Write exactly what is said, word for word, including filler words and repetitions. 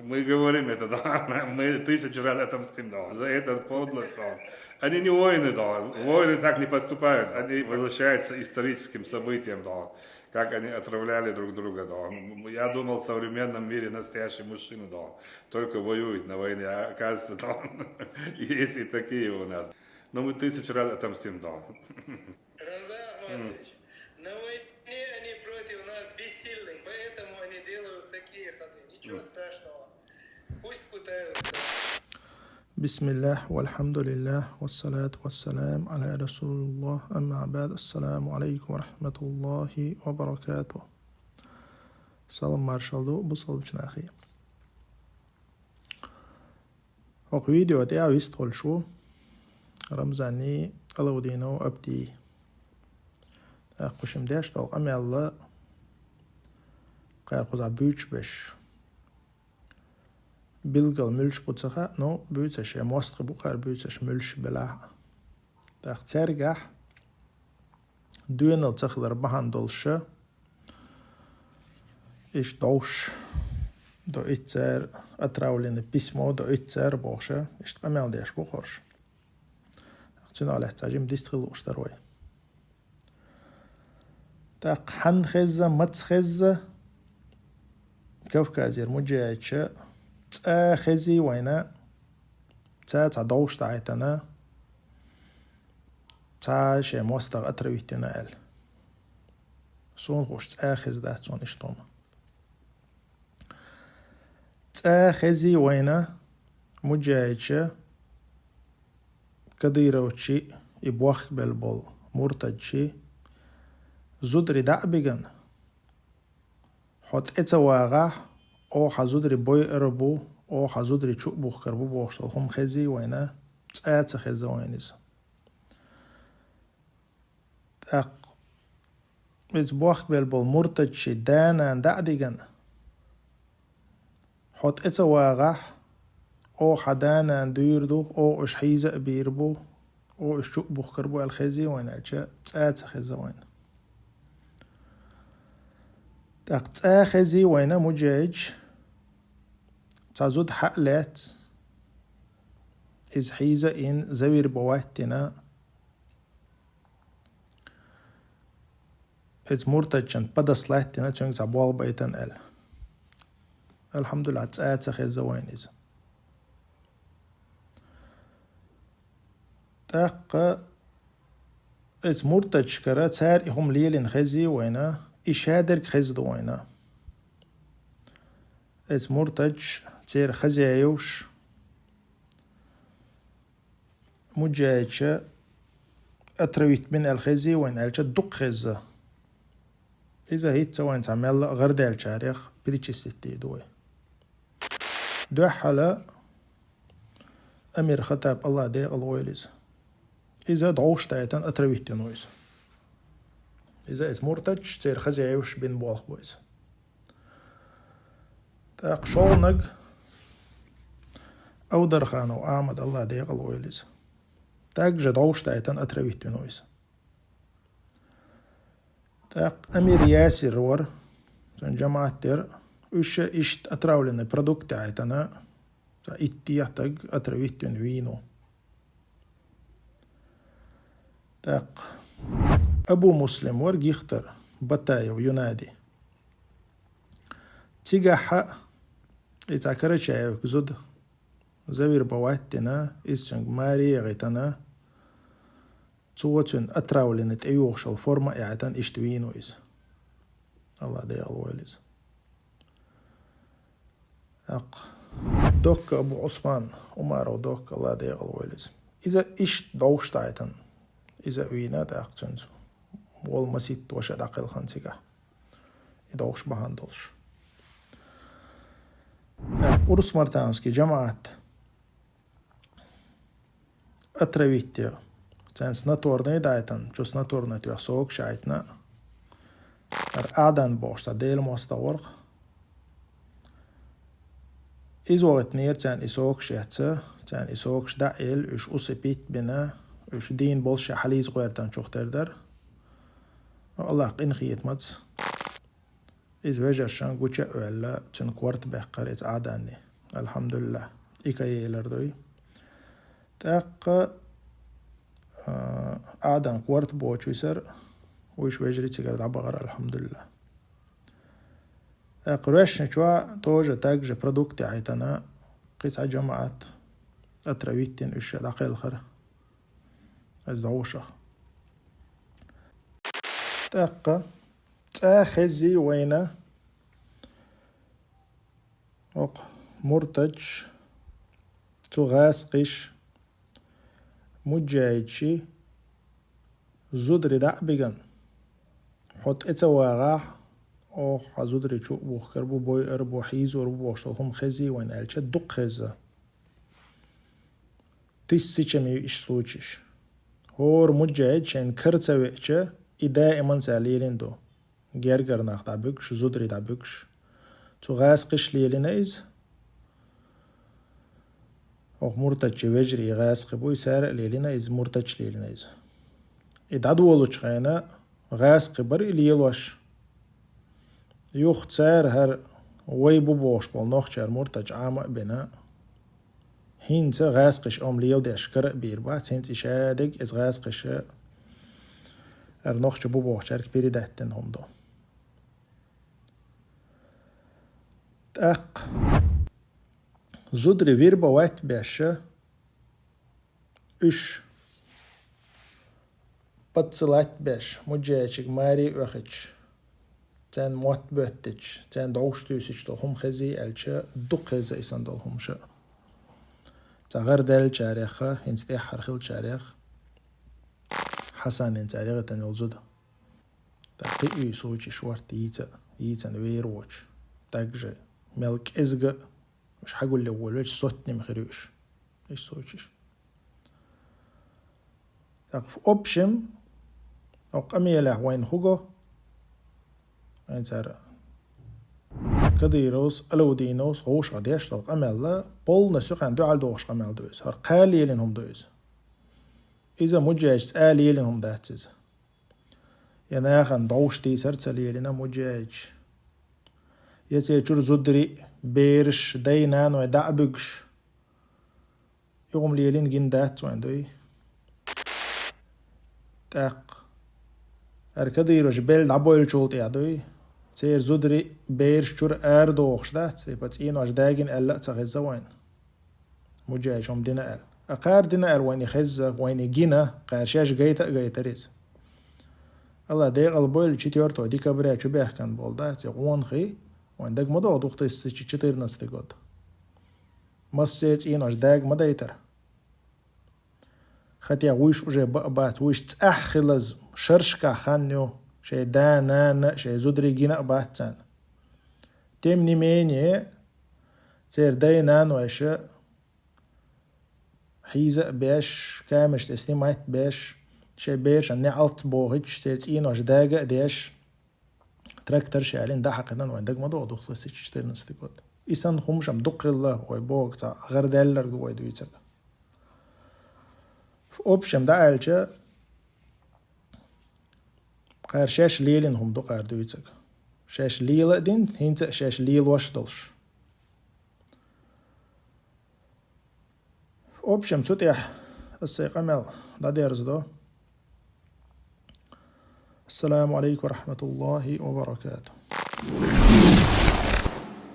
Мы говорим это, да, мы тысячу раз отомстим, да, за этот подлость, да. Они не воины, да, воины так не поступают, они возвращаются к историческим событиям, да, как они отравляли друг друга, да. Я думал, в современном мире настоящий мужчина, да, только воюет на войне, а оказывается, да, есть и такие у нас. Но мы тысячу раз отомстим, да. Рамзан Ахматович, на войне они против нас бессильны, поэтому они делают такие ходы. Ничего страшного. Пусть пытаются. بسم الله والحمد لله والصلاة والسلام على رسول الله، أما بعد. السلام عليكم ورحمة الله وبركاته. Салам маршал ду, бусалба нахи. ХӀокху видео тӀехь вистхуьлуш ву Рамзанний, Алаудинов Абдий. ТӀаккха кху шимма деш долу къамел кхара кхузахь буьйцуш берш билггал муьлш бу ца хаьа, ну, буьйцуш шайн мостагӀий бу кхара, буьйцуш муьлш белахь а. ТӀаккха цаьргахь доьналла ца хилар бахьана долуш, иштта довш до иццара, отравленное письмо до иццара бохуш, иштта къамел деш бу хӀорш. Цуьнах лаьцна жима дистхила лууш дара вай. ТӀаккха хьанна хезза, маца хезза, Кавказера муджахӀидча цкъа хезий вайна, цкъа цхьа довш дӀахьаьттина, цхьа шайн мостагӀа отравить вина аьлла. Суна хууш цкъа хезна дац суна иштта хӀума. Цкъа хезий вайна муджахӀидча, кадыровчий, и бохкабелла болу муртадчий зударий дӀа а бигана, хьо тӀе ца вагӀахь, оха хьан зударий бойур бу, оха хьан зударий чу а бухкур бу бохуш долу хӀума хезий вайна, цкъа а ца хезна вайна иза. ТӀаккха иза бохкабелла болу муртадчий да-нана дӀа а дигана, хьо тӀе ца вагӀахь, оха хьан да-нана дуьйр ду, оха уьш хьийза а бийр бу, оха уьш чу а бухкур бу аьлла хезий вайна аьлча, цкъа а ца хезна вайна. ТӀаккха цкъа хезий вайна муджахӀидча, цхьа зуда хьа а лаьцна, иза хьийза а йина, завир бан хӀоттийна, иза муртадчунна подослать дина, цуьнга цхьа болх байтина аьлла. Алхьамдулиллахь, цкъа а ца хезна вайна иза. ТӀаккха иза муртадчуьнгара цара и хӀума лелийна хезий вайна, и шадерг хезна ду вайна. Иза муртадча, церан хозяеваш, муджахӀидча отравить бина аьлла хезий вайна аьлча, дукха хезна. Иза хӀинца вайна цхьа мелла а гӀардаьллачарех причислить дийр ду вай. Дуьххьара Амир Хаттаб, АллахӀ декъала войла иза. Иза довш дӀахьаьттина, отравить вина ву иза. Иза, иза муртадча, церан хозяеваш бина болх бу иза. ТӀаккха шолгӀаниг Авдарханов Ахьмад, АллахӀ декъала войла иза. Также довш дӀахьаьттина, отравить вина ву иза. ТӀаккха Амир Ясир вара, цуьнан жамаӀат дара, уьш а иштта отравленный продукт дӀахьаьттина, цхьа итт-дех стаг отравить вина вийна ву. ТӀаккха Абу Муслим вара, Гихтар, Батаев Юнади. Цигахь а и цхьа Карачаевка зуда завир бан хӀоттийна, иза цуьнга маре яхийтина, цо цуьнан отравленный тӀейогӀуш йолу форма а яхийтина, иштта вийна ву иза. АллахӀ декъала войла иза. ТӀаккха Докка Абу Ӏусман, Умаров Докка, АллахӀ декъала войла иза. Иза иштта довш дӀахьаьттина, иза а вийна, тӀаккха цуьнца волу масийтта ваша дӀакхелхина цигахь, и довш бахьана долуш. ТӀаккха Урус-Мартановский жамаӀат отравить дина, цуьнца снотворный дӀахьаьттина, чу снотворный тоьхна согаш а Ӏайтина, хӀара Ӏадан бохуш цхьа Делан мостагӀа вара-кх. Иза вахийтинера царна и согаш эцна, царна и согаш дӀа а елла, уьш усыпить а бина, уьш дийна болуш а хьалийза гӀоьртанчух тера дара. АллахӀ къинхетамца иза вежаршна гуча а ваьлла, цуьнан корта баьккхира иза Ӏаданна. алхьамдулиллахӀ, и кхы елар дуй. ТӀаккха, а, Ӏадан корта бочуьсар, уьш вежарий цигара дӀабахар, алхьамдулиллахӀ. ТӀаккха Роьшна чохь тоже так же продукты хьайтана, кхин цхьа жамаӀат отравить дина уьш дӀакхелхар. Иза дӀовшах. ТӀаккха цӀа хезий вайна, окху муртадаш, цу гӀаскхиш, муджахӀидаш, зударий дӀа а биган, хьо тӀе ца вагӀахь, оха хьан зударий чу а бухкар бу, бойур бу, хьийзор бу бохуш долу хӀума хезий вайна аьлча, дукха хеза. Тысячами ю иштта случаеш. ХӀора муджахӀид шайна кара ца веача, и даиман цара лелийна ду. Гергара нах дӀабуьгуш, зударий дӀабуьгуш. Цу гӀаскхиш лелийна иза. Оха муртадчий вежарий и гӀаскхи буй, цара а лелийна иза, муртадча лелийна иза. И дӀадолучу хенахь гӀаскхи бара и лелош. Юха цара хӀара вай бу бохуш болу нохчара муртадча Ӏама а бина, хӀинца гӀаскхиш омма леладеш кара а бийр бац, хӀинца и шадерг иза гӀаскхиша хӀара нохча бу бохучаьрга передать дина хӀума ду. ТӀаккха зударий вербовать беш, уьш подсылать беш, муджахӀидчиг маре а оьхуьйтуш, царна мотт боьттуьйтуш, царна дӀовш туьйсуьйтуш долу хӀума хезий аьлча, дукха хеза и санна долу хӀума ша. Цхьа гӀар даьллачарех, хӀинца тӀаьххьара хиллачарех, Хьасанин цара яхийтина йолу зуда. ТӀаккха кхин а случаеш ворта йийца, йийцина вер воцуш. Так же мел кӀезга а, уьш хьагулле волавелча, сотнями хир ю уьш. Иштта случаеш. ТӀаккха в общем, хӀокху къамелехь вайна хӀун го? Вайн цара Кадыровс, Алаудиновс гӀовшах деш долу къамел полностью кхарна дуьхьал дохуш къамел ду иза. ХӀара кхара лелийна хӀума ду иза. Иза муджахӀидча цӀа лелийна хӀума дац иза. Я нахана дӀовш дийцар ца лелийна муджахӀидча. Я церан чуьра зударий, бераш, дай-наной дӀа а буьгуш. И хӀума лелийна гина дац вайн дуй. ТӀаккха. ХӀара Кадыровс белла дӀабойлучул тӀаьхьа дуй. Церан зударий, бераш чуьра арадохуш дац, типа цӀенош дагийна аьлла а ца хеза вайна. МуджахӀидча хӀума дина аьлла. А кхара дина аьлла вайна хеза, вайна гина, кхара шаьш гайта а гайтара иза. Алла декъала бойла четвёртого декабря чу баьхкина болу дац и гӀонах, вайн дага ма догӀу две тысячи четырнадцатый год. Массеран цӀенош дага ма дайтара. Хотя вуьш уже баа бац, вуьш цӀахь хилаза шерашкахь хан ю, шайн да, нана, шайн зударий гина а бац царна. Тем не менее, церан дай-нанойша хьийза а беш, камераш тӀе снимать беш, шайн берашна неӀалт бохуьйтуш, церан цӀенош дага а деш, трактор шалин дӀахьакхина вайн дага ма догӀу две тысячи четырнадцатый год. И санна хӀумаш-м дукха хилла, вай бохург цхьа гӀар даьлларг ду вай дуьйцург. В общем, дӀааьлча, кхара шаьш лелийна хӀума ду кхара дуьйцург. Шаьш лела а дина, хӀинца а шаьш лелош а долуш. В общем, цу тӀехь аса сайн къамел дӀадерзадо. Ассаламу алейкум ва рахматуллахи ва баракатух.